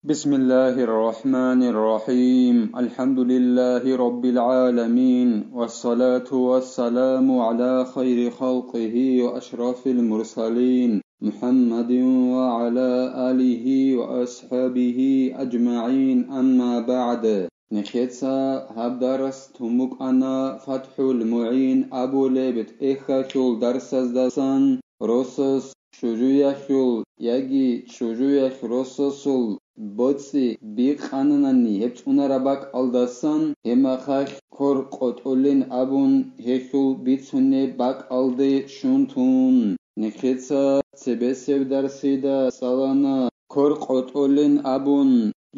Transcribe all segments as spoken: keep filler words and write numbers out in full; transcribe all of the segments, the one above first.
بسم الله الرحمن الرحيم. الحمد لله رب العالمين، والصلاة والسلام على خير خلقه وأشرف المرسلين، محمد وعلى آله وأصحابه أجمعين، أما بعد. Нехеца гьаб дарс тун букӀана ФатхӀул МугӀин абулеб тӀехьалъул дарсаздасан, росас чӀужуялъул яги чӀужуялъ росасул боцӀи бикъананани гьеб цӀунараб бакӀалдасан, гьеб мехалъ кор къотӀулин абун гьелъул бицунеб бакӀалде щун тун. Нехеца цебесеб дарсида цӀалана кор къотӀулин абун,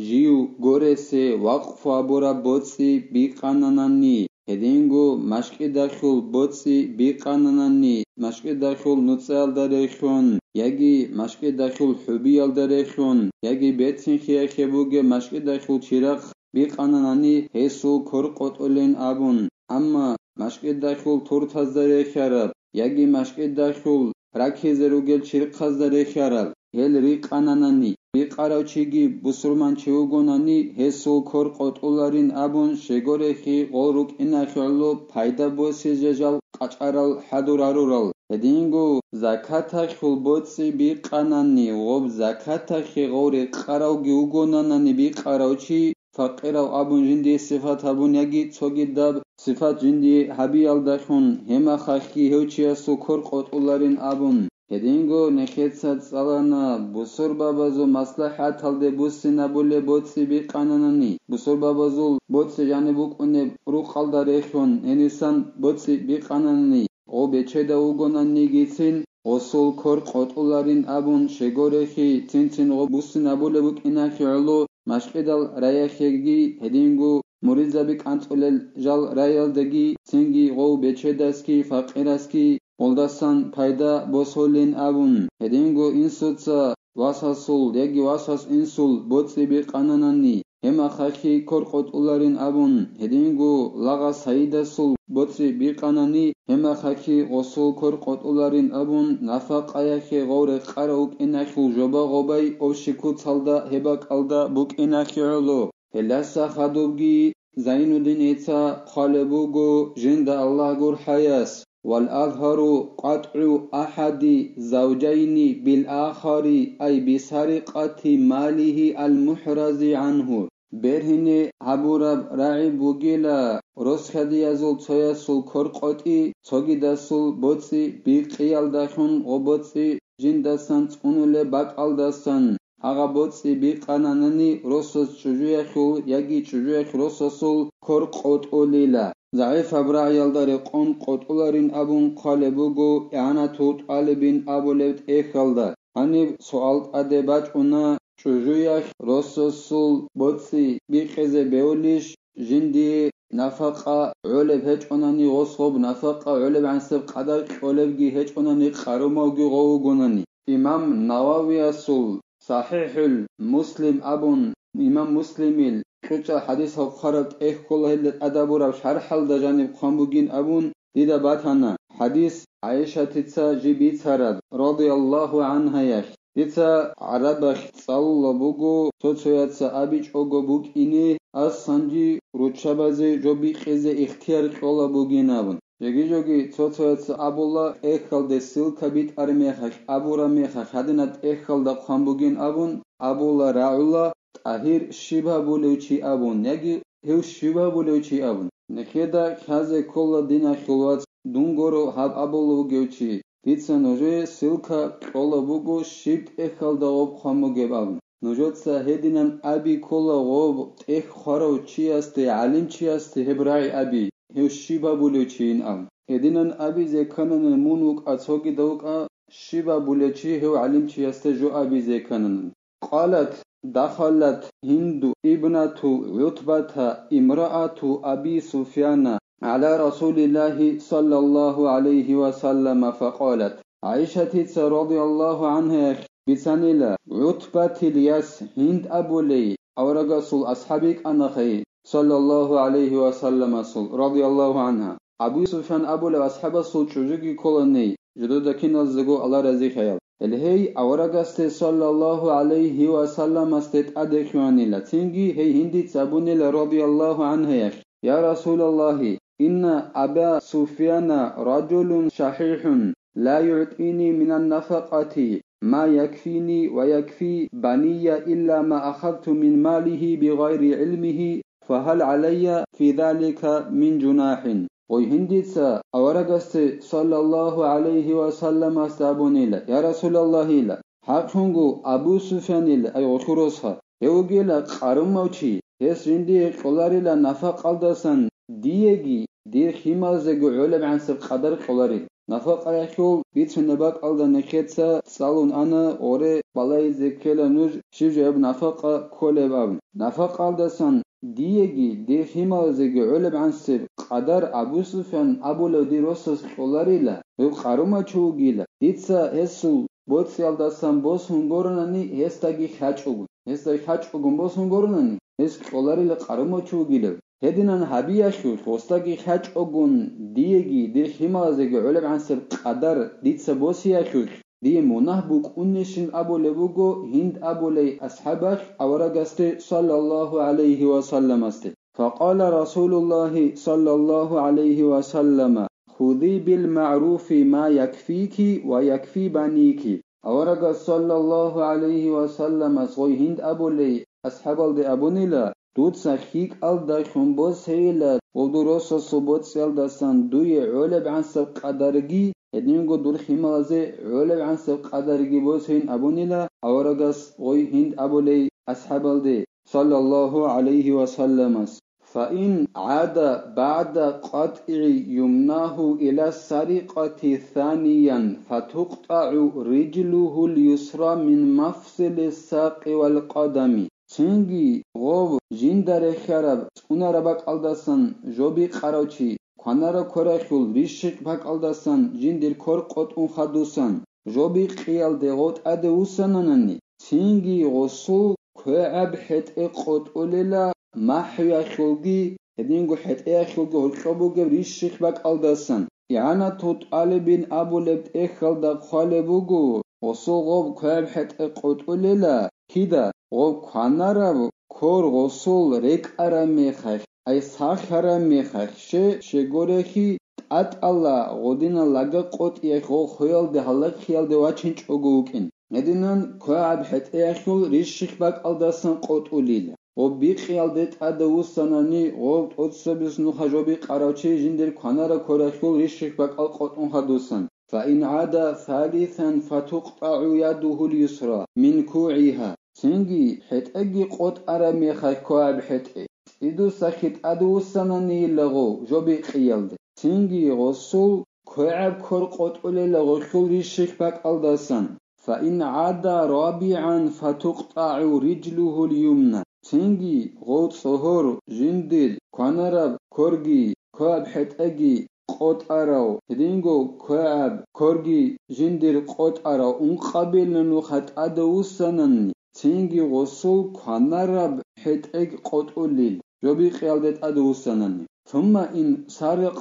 жив горесе вакъфу гьабураб боцӀи бикъананани, гьединго машкӀидалъул боцӀи бикъананани, машкӀидалъул нуцӀаялда рехун, яги машкӀидалъул хӀубиялда рехун, яги бецинхиялъе бугеб машкӀидалъул чирахъ бикъананани гьесул кор къотӀулин абун, амма машкӀидалъул туртазда рехараб, яги машкӀидалъул ракизе ругел чирхъазда рехараб, гьел рикъананани, бикъарав чиги бусурманчи вугонани, гьесул кор къотӀуларин абун щегорехи гъол рукӀинахъе гӀоло пайда босизе жал къачӀарал хӀадур гьарурал. Гьединго закаталъул боцӀи бикъанани, гъоб закаталъе гъов рекъаравги вугонанани бикъарав чи, факъирав абун жиндие сифат гьабун яги цогидаб сифат жиндие гьабиялдалъун, гьеб мехалъги гьев чиясул кор къотӀуларин абун. Гьединго нехеца цӀалана бусурбабазул маслахӀаталде буссинабулеб боцӀи бикъананани, бусурбабазул боцӀи жаниб букӀунеб рукъалда рехун, гьенисан боцӀи бикъананани, гъо бечедав вугонанигицин, гъосул кор къотӀуларин абун щегорехи, цин-цин гъо буссинабулеб букӀинахъе гӀоло, машкӀидал раялъеги, гьединго муридзаби кӀанцӀулел жал раялдеги, цинги гъов бечедасги, факъирасги гъолдасан пайда босолин абун, гьединго инсуца васасул яги васас инсул боцӀи бикъананани, гьеб мехалъги кор къотӀуларин абун, гьединго лагъас гьайидасул боцӀи бикъанани, гьеб мехалъги гъосул кор къотӀуларин абун, нафакъаялъе гъов рекъарав вукӀиналъул жоба гъобай общий куцалда гьеб бакӀалда букӀиналъе гӀоло. Гьелдаса хадубги Зайнуддин гӀиса хъвалеб буго жинда Аллагь гурхӀаяс: «Вал азгьару къатӀгӀу ахӀади завжайни бил ахари, ай бисарикъати малигьи ал-мухӀрази гӀангьу». Бергьине гьабураб рагӀи бугила росхьадиязул цоясул кор къотӀи, цогидасул боцӀи бикъиялдалъун ва боцӀи жиндасан цӀунулеб бакӀалдасан, гьагъа боцӀи бикъананани росас чӀужуялъул яги чӀужуялъ росасул кор къотӀулила. ЗагӀифаб рагӀиялда рекъон къотӀуларин абун хъвалеб буго ИгӀанату тӀалибин абулеб тӀехьалда. Гьаниб суал тӀаде бачӀуна: чӀужуялъ росасул боцӀи бикъизе бевлищ, жиндие нафакъа гӀолеб гьечӀонани, гъос гъоб нафакъа гӀолеб гӀансаб къадар кьолебги гьечӀонани, къарумавги гъов вугонани? Имам Нававиясул СахӀихӀул Муслим абун, имам Муслимил кьучӀал хӀадисал хъвараб тӀехь ккола гьелда тӀадабураб шархӀалда жаниб хъван бугин абун, дида батана хӀадис ГӀайшатица жиб бицараб, радияллагьу гӀангьаялъ. Дица гӀарабалъ цӀалула буго, цо-цояца абичӀого букӀине, ас санги руччабазе жо бикъизе ихтияр кьола бугин абун. Жеги-жоги цо-цояца абула, тӀехьалде ссылка битӀараб мехалъ, абураб мехалъ, гьадинаб тӀехьалда хъван бугин абун, абула, рагӀула, ТӀагьир щиб гьабулев чи абун, яги гьев щиб гьабулев чи абун. Нехеда лъазе ккола, диналъул вац, дун гуро гьаб абулев вугев чи. Дица нужее ссылка кьола буго, щиб тӀехьалда гъоб хъван бугеб абун. Нужеца гьединан аби ккола гъоб тӀехь хъварав чиясде, гӀалимчиясде гьеб рагӀи аби, гьев щиб гьабулев чийин абун. Гьединан абизе кканани мун вукӀа, цогидав вукӀа, щиб гьабулев чи гьев гӀалимчиясде жо абизе кканани. قالت: دخلت هند ابنة عتبة امرأة أبي سفيان على رسول الله صلى الله عليه وسلم فقالت. ГӀайшатица радияллагьу гӀангьаялъ бицанила, ГӀутбатил яс Гьинд абулей аварагасул асхӀаб йикӀанахъе, саллаллагьу гӀалайгьи ва салламасул, радияллагьу гӀангьа. Абу Суфян абулев асхӀабасул чӀужуги кколаней, жидеда киназдаго Аллагь разихъаял. Гьел гьей аварагасде саллаллагьу гӀалайгьи ва салламасде тӀаде хьванила, цинги гьей гьиндица абунила радияллагьу гӀангьаялъ: «Я Расулаллагьи, инна Аба Суфьяна ражулун шахӀихӀун, ла югӀтӀини минан нафакъати ма якфини ва якфи бания илла ма ахазту мин малигьи бигъайри гӀилмигьи, фагьал гӀалайя фи залика мин жунахӀин». Гъой гьиндица аварагасде саллаллагьу гӀалайгьи ва салламасда абунила: «Я Расулаллагьила, хӀакълъунго Абу Суфьянил, ай гъолъул росха, гьев вугила къарумав чи, гьес жиндие кьоларила нафакъалдасан диеги дир хьималазеги гӀолеб гӀансеб къадар кьоларил». Нафакъаялъул бицунеб бакӀалда нехеца цӀалун ана, гъоре балагьизе ккела нуж щиб жо гьеб нафакъа кколеб абун. Нафакъалдасан диеги дир хьималазеги гӀолеб гӀансеб къадар Абу Суфьян абулев дир росас кьоларила, гьев къарумав чи вугила, дица гьесул боцӀиялдасан босун гуронани, гьесдаги хьачӀогун, гьесда хьачӀогун босун гуронани, гьес кьоларила къарумав чи вугилев. Гьединан гьабиялъулъ гьесдаги хьачӀогун диеги дир хьималазеги гӀолеб гӀансеб къадар дица босиялъулъ, дие мунагь букӀунищин абулеб буго гьинд абулей асхӀабалъ аварагасде саллаллагьу гӀалайгьи ва салламасде. Факъала Расулуллагьи саллаллагьу гӀалайгьи ва саллама: «Хузи бил магӀруфи ма якфики ва якфи баники». Аварагас саллаллагьу гӀалайгьи ва салламас гъой гьинд абулей асхӀабалде абунила: «Дуца хьикӀалдалъун босейила ва дур росасул боцӀиялдасан дуе гӀолеб гӀансаб къадарги, гьединго дур хьималазе гӀолеб гӀансаб къадарги босейин», абунила аварагас гъой гьинд абулей асхӀабалде, саллаллагьу гӀалайгьи ва салламас. فإن عاد بعد قطع يمناه إلى السرقة ثانيا فتقطع رجله اليسرى من مفصل الساق والقدم. Цинги гъов жинда рехьараб цӀунараб бакӀалдасан жо бикъарав чи кванараб кверахъул рищикъ бакӀалдасан жиндир квер къотӀун хадусан жо бикъиялде гъов тӀаде вуссананани, цинги гъосул квегӀаб хӀетӀе къотӀулела махӀуялъулги, гьединго хӀетӀеялъулги гьоркьоб бугеб рищикъ бакӀалдасан. ИгӀанату тӀалибин абулеб тӀехьалда хъвалеб буго, гъосул гъоб квегӀаб хӀетӀе къотӀулела, кида гъоб кванараб квер гъосул рекӀараб мехалъ, ай сахараб мехалъ, ще, щегорехи, тӀатӀала гъодинал лага къотӀиялъ гъол хвеялде гьалахъиялде вачинчӀого вукӀин. Гьединан квегӀаб хӀетӀеялъул рищикъ бакӀалдасан къотӀулила. Гъоб бикъиялде тӀаде вуссанани, гъов тӀоцебесеб нуха жо бикъарав чи жиндир кванараб кверахъул рищикъ бакӀал къотӀун хадусан. فإن عاد ثالثا فتقطع يده اليسرى من كوعها. Цинги хӀетӀеги къотӀараб мехалъ квегӀаб хӀетӀе цӀидусахъе тӀаде вуссананийила гъов жо бикъиялде, цинги гъосул квегӀаб квер къотӀулела гъолъул рищикъ бакӀалдасан. فإن عاد رابعا فتقطع رجله اليمنى. Цинги гъов цӀогьор жиндир кванараб кверги квегӀаб хӀетӀеги къотӀарав, гьединго квегӀаб кверги жиндир къотӀарав ункъабилеб нуха тӀаде вуссанани, цинги гъосул кванараб хӀетӀеги къотӀулел жо бикъиялде тӀаде вуссанани. ثم إن سرق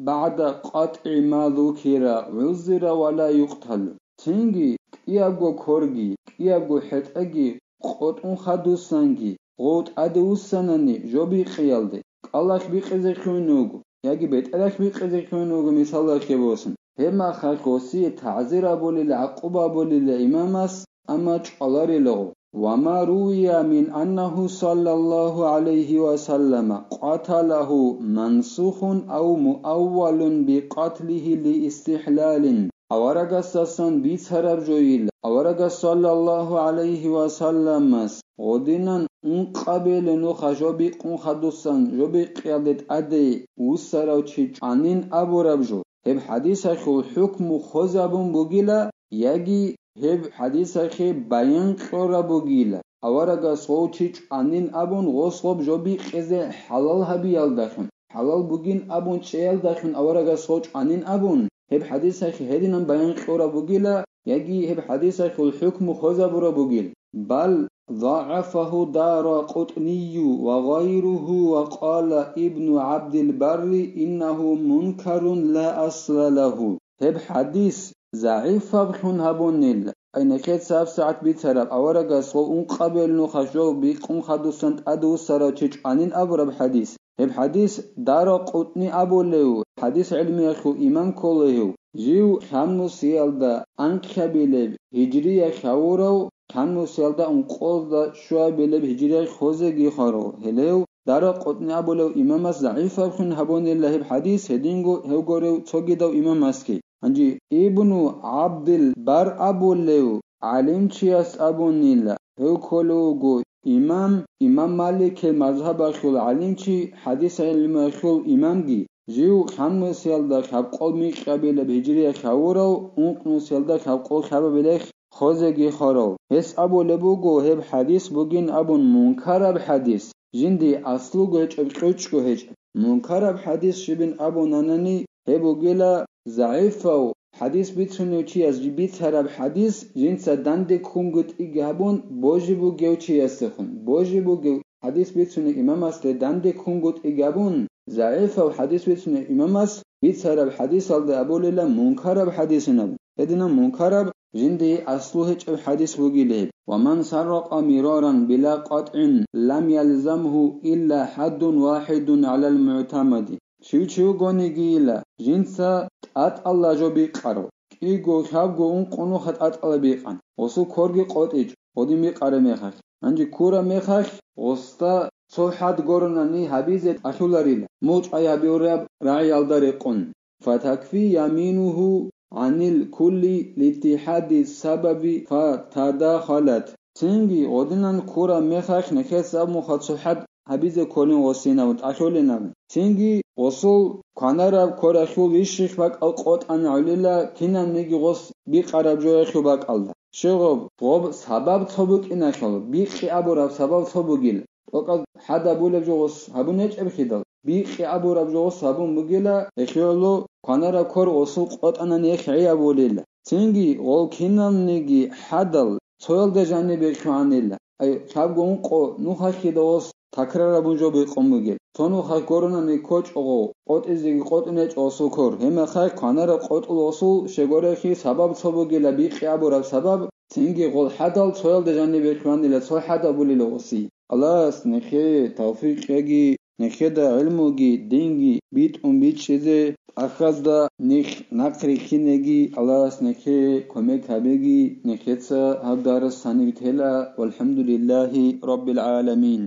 بعد قطع ما ذكر عوزر ولا يقتل. Цинги кӀиябго кверги, кӀиябго хӀетӀеги къотӀун хадусанги, гъов тӀаде вуссанани жо бикъиялде, кӀалалъ бикъизе хьун вуго, яги бетӀералъ бикъизе хьун вуго, мисалалъе босун. Гьеб мехалъ гъосие тагӀзир абулел, гӀакъуба абулел имамас, амма чӀваларила гъов. وما روي من أنه صلى الله عليه وسلم قتله منسوخ أو مؤول بقتله لاستحلال. Аварагасдасан бицараб жойил, аварагас саллаллагьу гӀалайгьи ва салламас гъодинан ункъабилеб нуха жо бикъун хадусан жо бикъиялде тӀаде вуссарав чи чӀванин абураб жо. Гьеб хӀадисалъул хӀукму хвезабун бугила, яги гьеб хӀадисалъе баян кьураб бугила, аварагас гъов чи чӀванин абун гъос гъоб жо бикъизе хӀалал гьабиялдалъун, хӀалал бугин абун чӀеялдалъун аварагас гъов чӀванин абун, гьеб хӀадисалъе гьединан баян кьураб бугила, яги гьеб хӀадисалъул хӀукму хвезабураб бугил. بل ضعفه الدارقطني وغيره وقال ابن عبد البر إنه منكر لا أصل له. Гьеб хӀадис загӀипаблъун гьабунел Ай нехеца гьабсагӀат бицараб, аварагас гъов ункъабилеб нухалъ жо бикъун хадусан тӀадвуссарав чи чӀванин абураб хӀадис. Гьеб хӀадис Даракъутни абулев хӀадис гӀилмиялъул имам ккола гьев. Жив лъабнусиялда анкьабилеб гьижрия хьавурав, лъабнусиялда ункъоялда щуабилеб гьижрия хвезеги хварав. Гьелев Даракъутни абулев имамас загӀипабхъин гьабунила гьеб хӀадис гьединго гьев гурев цогидав имамасги. Гьанже Ибну ГӀабдил Бар абулев гӀалимчияс абунила, гьев кколев вуго имам, имам Маликил мазгьабалъул гӀалимчи, хӀадис гӀилмуялъул имамги, жив лъабнусиялда лъабкъол микьабилеб гьижрия хьавурав, ункънусиялда лъабкъол лъабабилеб хвезеги хварав. Гьес абулеб буго гьеб хӀадис бугин абун мункараб хӀадис, жинди аслуго гьечӀеб, кьучӀго гьечӀеб. Мункараб хӀадис щибин абунанани, гьеб бугила загӀипав хӀадис бицунев чияс бицараб хӀадис жинца данде ккунгутӀиги гьабун божи бугев чиясехун. Божи бугев хӀадис бицунев имамасде данде ккунгутӀиги гьабун, загӀипав хӀадис бицунев имамас бицараб хӀадисалда абулила мункараб хӀадисин абун. Гьединаб мункараб жинди аслу гьечӀеб хӀадис бугила гьеб. «Ва ман сарракъа мираран била къатӀин лам ялзамгьу илла хӀаддун вахӀидун гӀалал мугӀтамади». Щив чи вугонигийила, жинца тӀатӀалла жо бикъарав, кӀиго, лъабго, ункъо нуха тӀатӀала бикъан, гъосул корги къотӀичӀо, гъодин бикъараб мехалъ. Гьанже ккураб мехалъ, гъосда цо хӀад гуронани гьабизе тӀалъуларила, мугъчӀвай гьабиураб рагӀиялда рекъон. «Фатакфи яминугьу гӀанил кулли литтихӀади сабаби фатадахалат». Цинги гъодинан ккураб мехалъ нехеца абмуха цо хӀад гьабизе кколин гъосинав тӀалъулинав. Цинги гъосул кванараб кваралъул ищихъ бакӀал къотӀана гӀолила кинабниги гъос бикъараб жоялъул бакӀалда. Щегъоб, гъоб сабаб цо букӀиналъул, бикъи абураб сабаб цо бугил. ТӀокӀаб хӀад абулеб жо гъос гьабун гьечӀеб хидал, бикъи абураб жо гъос гьабун бугила, эхиялъул кванараб квар гъосул къотӀанани эхгӀи абулила. Цинги гъол киналниги хӀадал цоялда жанибе хьванила. Ай, лъабго ункъо нухалъида гъос такрар абун жо бикъун бугеб. Цо нухалъ гуронани ккочӀого, къотӀизеги къотӀун гьечӀо гъосул квар. Гьеб мехалъ кванараб къотӀул гъосул щегорехи сабаб цо бугила бикъи абураб сабаб, цинги гъол хӀадал цоялда жанибе хьванила цо хӀад абулила гъоси. Аллагьас нехее тавфикъ кьеги, нехеда гӀилмуги, динги битӀун бичӀчӀизе, тӀахьазда ниж нахърилълъинеги, Аллагьас нехее кумек гьабеги, нехеца гьаб дарс гьаниб тела. Валхамдулиллагьи раббил гӀаламин.